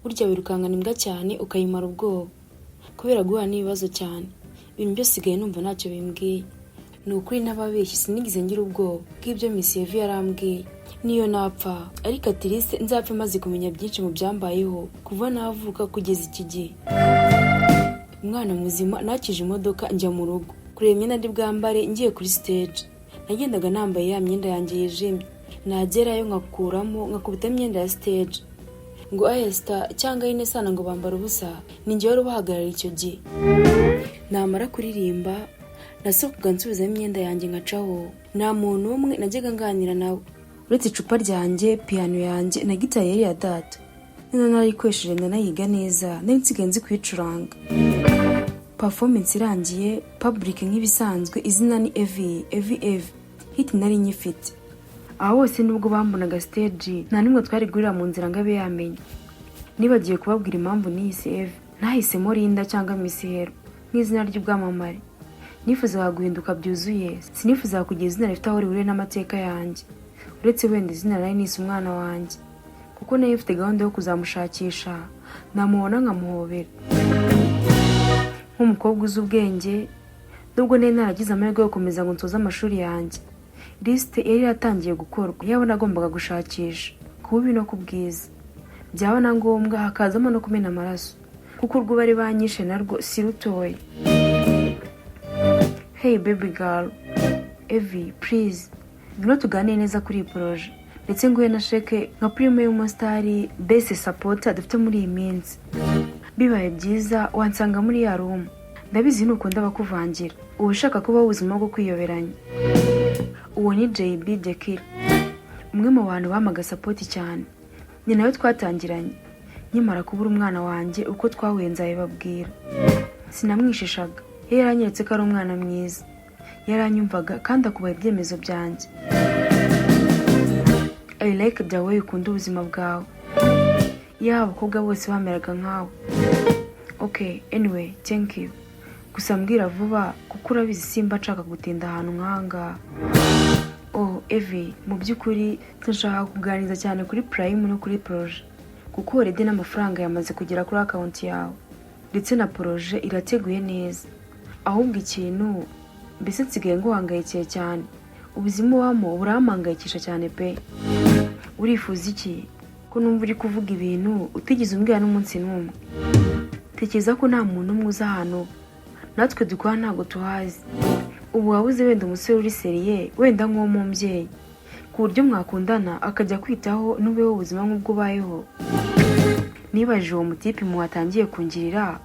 Burya wirukankana imbwa cyane ukayimara ubwoba kubera guhura n'ibibazo cyane. Ibintu byose sigaye numva ntacyo bimbwiye. Ni ukuri n'ababeshyi, sinigeze ngira ubwoba bw'ibyo Miss Evi yarambwiye. Niyo napfa ariko, at least nzapfe maze kumenya byinshi mu byambayeho kuva navuka kugeza iki gihe. Umwana muzima, nakije imodoka njya mu rugo kureba imyenda ndi bwambare ngiye kuri stage. Nagendaga nambaye ya myenda yanjye yijimye, nagerayo nkakuramo, nkakubita imyenda ya stage. Ngo Ayesita cyangwa Inesana ngo bambara ubusa, ni njye wari ubahagarariye icyo gihe. Namara kuririmba nasohokaga nsubizamo imyenda yanjye nkacaho. Nta muntu umwe najyaga nganira nawe uretse icupa ryanjye, piyano yanjye na gitari yari iya data. Noneho narayikoresheje, ndanayiga neza, nari nsigaye nzi kuyicuranga. Performance irangiye, public nk'ibisanzwe, izina ni Evi, Evi, Evi. Hit nari nyifite. Aho hose nubwo bambonaga stage, nta n'umwe twari guhurira mu nzira ngo abe yamenya. Nibagiwe kubabwira impamvu niyise Evi, ntahisemo Linda cyangwa Miss Hero nk'izina ry'ubwamamare. Nifuzaga guhinduka byuzuye, sinifuzaga kugira izina rifite aho rihuriye n'amateka yanjye, uretse wenda izina nari nise umwana wanjye, kuko nayo mfite gahunda yo kuzamushakisha, namubona nkamuhobera nk'umukobwa uzi ubwenge. Nubwo nari naragize amahirwe yo gukomeza ngo nsoze amashuri yanjye, lisite yari yaratangiye gukorwa yaba nagombaga gushakisha ku bubi no ku bwiza, byaba na ngombwa hakazamo no kumena amaraso, kuko urwo bari banyishe narwo si rutoya. "Hey baby girl, Evi, please ngwino tuganire neza kuri iyi projet, ndetse nguhe na chèque nka prime y'umusitari best supporter dufite muri iyi minsi. Bibaye byiza wansanga muri ya room. Ndabizi nukunda abakuvangira, uba ushaka kubaho ubuzima bwo kwiyoberanya." Uwo ni JB Dekira, umwe mu bantu bampaga support cyane. Ni nawe twatangiranye nkimara kubura umwana wanjye. Uko twahuye nzabibabwira. Sinamwishishaga, yari yaranyeretse ko ari umwana mwiza, yaranyumvaga kandi akubaha ibyemezo byanjye. "I like the way ukunda ubuzima bwawe. Yaba abakobwa bose bameraga nkawe. Okay, anyway, thank you. Gusa mbwira vuba kuko urabizi simba nshaka gutinda ahantu nk'ahangaha." "Oh Evi, mu by'ukuri sinshaka kuganiriza cyane kuri prime no kuri projet, kuko already n'amafaranga yamaze kugera kuri account yawe, ndetse na projet irateguye neza. Ahubwo ikintu mbese nsigaye nguhangayikiye cyane. Ubuzima ubamo burampangayikisha cyane pe. Urifuza iki ko numva uri kuvuga ibintu utigeze umbwira n'umunsi n'umwe? Tekereza ko nta muntu umwe uzi ahantu uba, natwe dukora ntabwo tuhazi. Ubu wabuze wenda umusore uri sérieux, wenda nk'uwo mubyeyi, ku buryo mwakundana akajya kwitaho n'ubeho ubuzima nk'ubwo ubayeho?" Nibajije uwo mutipe mu watangiye kungirira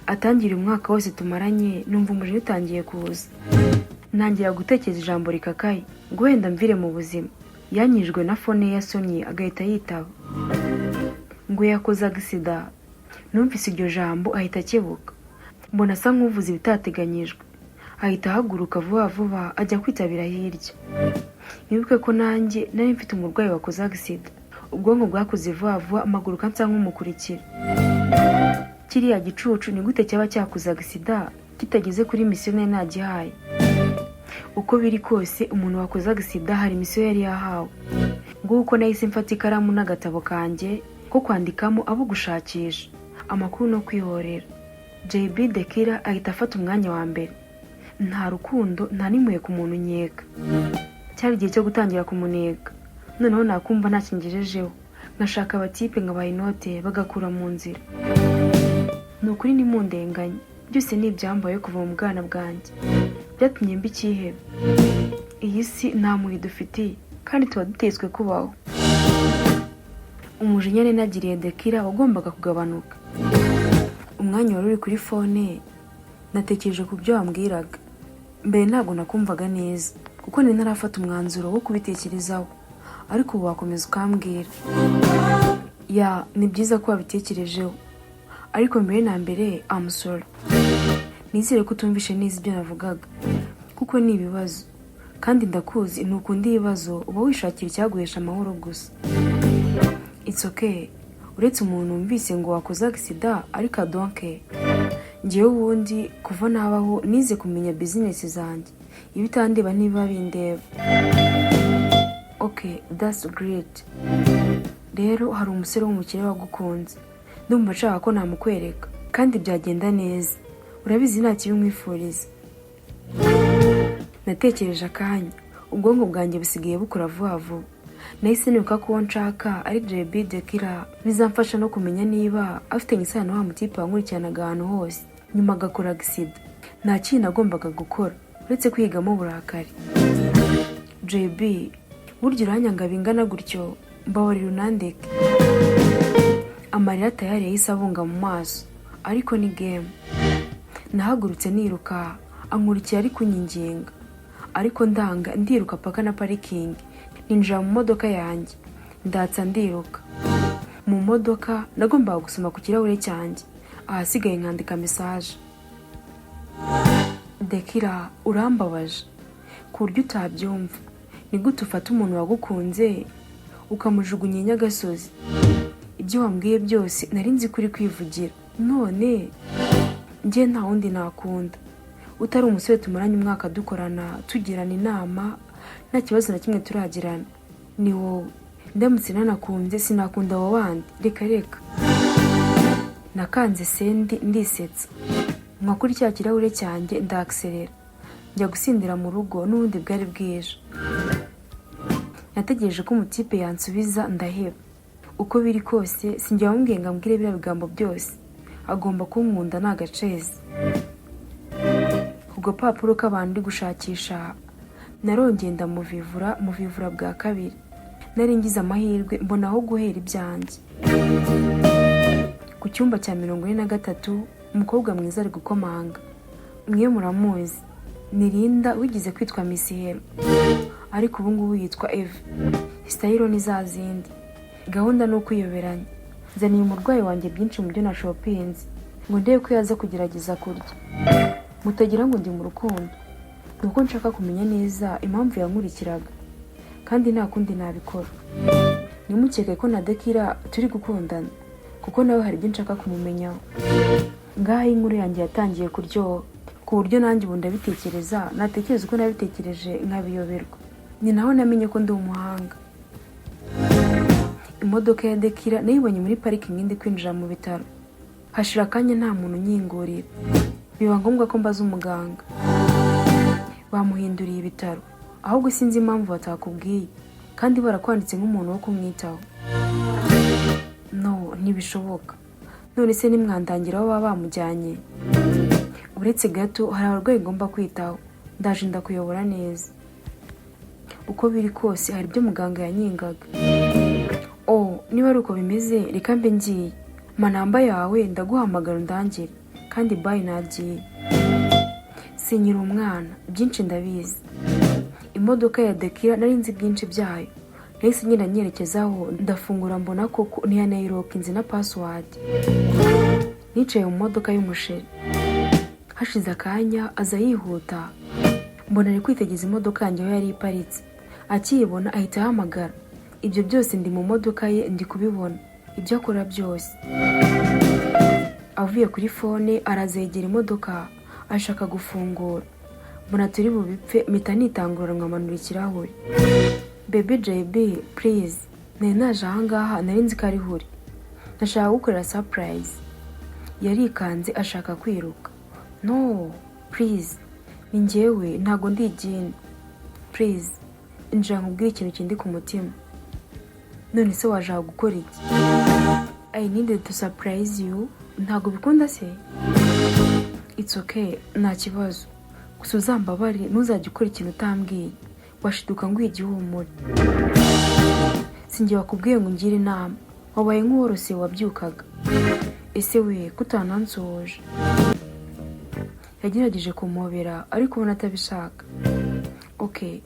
atangira umwaka wose tumaranye, numva umujinya utangiye kuza, ntangira gutekereza ijambo rikakaye ngo wenda mvire mu buzima. Yanyijwe na phone ye yasonnye, agahita yitaba ngo yakoze accident. Numvise iryo jambo ahita akebuka, mbona asa nk'uvuze ibitateganyijwe, ahita ahaguruka vuba vuba ajya kwitabira hirya. Mwibuke ko nanjye nari mfite umurwayi wakoze accident. Ubwonko bwakoze vuba vuba, amaguruka nsa nk'umukurikira. Kiriya gicucu ni gute cyaba cyakoze accident kitageze kuri mission nari nagihaye? Uko biri kose, umuntu wakoze accident hari mission yari yahawe. Nguko nahise mfata ikaramu n'agatabo kanjye ko kwandikamo abo gushakisha amakuru no kwihorera. JB Dekira ahita afata umwanya wa mbere. Nta rukundo, nta n'impuhwe ku muntu nkeka. Cyari igihe cyo gutangira kumuneka. Noneho nakumva nta kingejejeho, nkashaka abatipe nkabaha inote bagakura mu nzira. Ni ukuri ntimundenganye, byose ni ibyambaye kuva mu bwana bwanjye byatumye mba icyihebe. Iyi si nta mpuhwe idufitiye kandi tuba dutetswe kubaho. Umujinya nari nagiriye Dekira wagombaga kugabanuka. Umwanya wari uri kuri phone, natekereje ku byo wambwiraga mbere. Ntabwo nakumvaga neza kuko nari ntarafata umwanzuro wo kubitekerezaho, ariko ubu wakomeza ukambwira. Yeah, ni byiza ko wabitekerejeho, ariko mbere na mbere I'm sorry. Nizere ko utumvishe neza ibyo navugaga, kuko ni ibibazo kandi ndakuzi ntukunda ibibazo, uba wishakira icyaguhesha amahoro gusa. It's okay, uretse umuntu wumvise ngo wakoze accident, ariko adonke ngewe ubundi kuva nabaho nize kumenya business zanjye, ibitandeba niba bindeba. Okay, that's great. Rero hari umusore w'umukire wagukunze. Ndumva nshaka ko namukwereka kandi byagenda neza. Urabizi, nta kibi nkwifuriza. Natekereje akanya, ubwonko bwanjye busigaye bukora vuba vuba. Nahise nibuka ko uwo nshaka ari JB Dekira. Bizamfasha no kumenya niba afitanye isano wa mutipe wankurikiranaga ahantu hose, nyuma agakora accident. Nta kindi nagombaga gukora uretse kwigamo uburakari. JB, burya uranyanga bingana gutyo? Mbabarira unandeke. Amarira tayari yahise abunga mu maso, ariko ni game. Nahagurutse niruka, ankurikiye ari kunyinginga, ariko ndanga, ndiruka paka na parking. Ninjira mu modoka yanjye, ndatsa, ndiruka. Mu modoka nagombaga gusoma ku kirahure cyanjye, ahasigaye nkandika message. Dekira, urambabaje ku buryo utabyumva. Ni gute ufata umuntu wagukunze ukamujugunya inyagasozi? Ibyo wambwiye byose nari nzi ko uri kwivugira. None njye nta wundi nakunda utari umusore tumaranye umwaka dukorana, tugirana inama, nta kibazo na kimwe turagirana. Ni wowe. Ndamutse nanakunze, sinakunda abo bandi. Reka reka. Nakanze send, ndisetsa, nywa kuri cya kirahure cyanjye, ndakiserera, njya gusindira mu rugo. N'ubundi bwari bwije. Nategereje ko umutipe yansubiza, ndaheba. Uko biri kose sinjya wamubwiye ngo ambwire biriya bigambo byose. Agomba kunkunda, ni agacezi. Ku gapapuro k'abantu ndi gushakisha, narongeye ndamuvivura, muvivura bwa kabiri. Nari ngize amahirwe mbona aho guhera ibyanjye. Ku cyumba cya 43, umukobwa mwiza ari gukomanga. Mwe muramuzi, ni Linda wigize kwitwa Miss Hero, ariko ubu ngubu yitwa Eva. Style ni za zindi, gahunda ni ukwiyoberanya. Nzaniye umurwayi wanjye byinshi mu byo nashopinze ngo ndebe ko yaza kugerageza kurya. Mutagira ngo ndi mu rukundo, ni uko nshaka kumenya neza impamvu yankurikiraga, kandi nta kundi nabikora. Ntimukeke ko na Dekira turi gukundana, kuko nawe hari ibyo nshaka kumumenyaho. Ngaho inkuru yanjye yatangiye kuryoha ku buryo nanjye ubu ndabitekereza, natekereza uko nabitekereje nkabiyoberwa. Ni naho namenye ko ndi umuhanga. Imodoka ya Dekira nayibonye muri parking ndi kwinjira mu bitaro. Hashira akanya nta muntu unyingurira, biba ngombwa ko mbaza umuganga. Bamuhinduriye ibitaro. Ahubwo sinzi impamvu batakubwiye kandi barakwanditse nk'umuntu wo kumwitaho. No, ntibishoboka. None se nimwandangira aho baba bamujyanye? Uretse gato, hari abarwayi ngomba kwitaho, ndaje ndakuyobora neza. Uko biri kose hari ibyo muganga yanyingaga. Oh, niba ari uko bimeze, reka mbe ngiye. Ma number yawe, ndaguhamagara undangire. Kandi bye, nagiye. Sinyira umwana, byinshi ndabizi. Imodoka ya Dekira nari nzi byinshi byayo. Nahise ngenda nyerekezaho, ndafungura, mbona koko ntiyanayiroka, na password. Nicaye mu modoka y'umusheri. Hashize akanya aza yihuta, mbona ari kwitegereza imodoka yanjye aho yari iparitse. Akiyibona ahita ahamagara. Ibyo byose ndi mu modoka ye, ndi kubibona ibyo akora byose. Avuye kuri phone, arazegera imodoka, ashaka gufungura, mbona turi bubipfe, mpita nitangurura nkamanura ikirahure. Baby JB, please, nari naje ahangaha, nari nzi ko ari huri, ndashaka gukorera surprise. Yarikanze, ashaka kwiruka. No, please, ni njyewe, ntago ndi igini. Please, injira nkubwire ikintu kindi ku mutima. None se waje aha gukora iki? I needed to surprise you. Ntabwo bikunda se? It's okay, nta kibazo, gusa uzambabare ntuzajye ukora ikintu utambwiye, washiduka nguha igihumure. Sinjye wakubwiye ngo ungire inama, wabaye nk'uworose wabyukaga. Ese we kutanansuhuje? Yagerageje kumuhobera, ariko ubona atabishaka. Ok,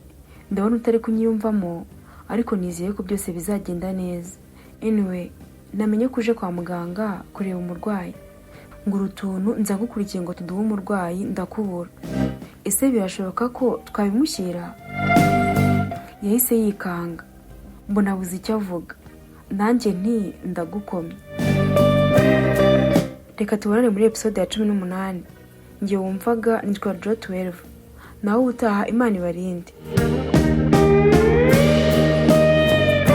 ndabona utari kunyiyumvamo, ariko nizeye ko byose bizagenda neza. Anyway, namenye ko uje kwa muganga kureba umurwayi, ngura utuntu nza ngukurikiye ngo tuduhe umurwayi, ndakubura. Ese birashoboka ko twabimushyira? Yahise yikanga, mbona abuze icyo avuga. Nanjye nti ndagukomye. Reka tubonane muri episode ya 18. Njye wumvaga nitwa Jo 12. Nawe ubutaha, Imana ibarinde.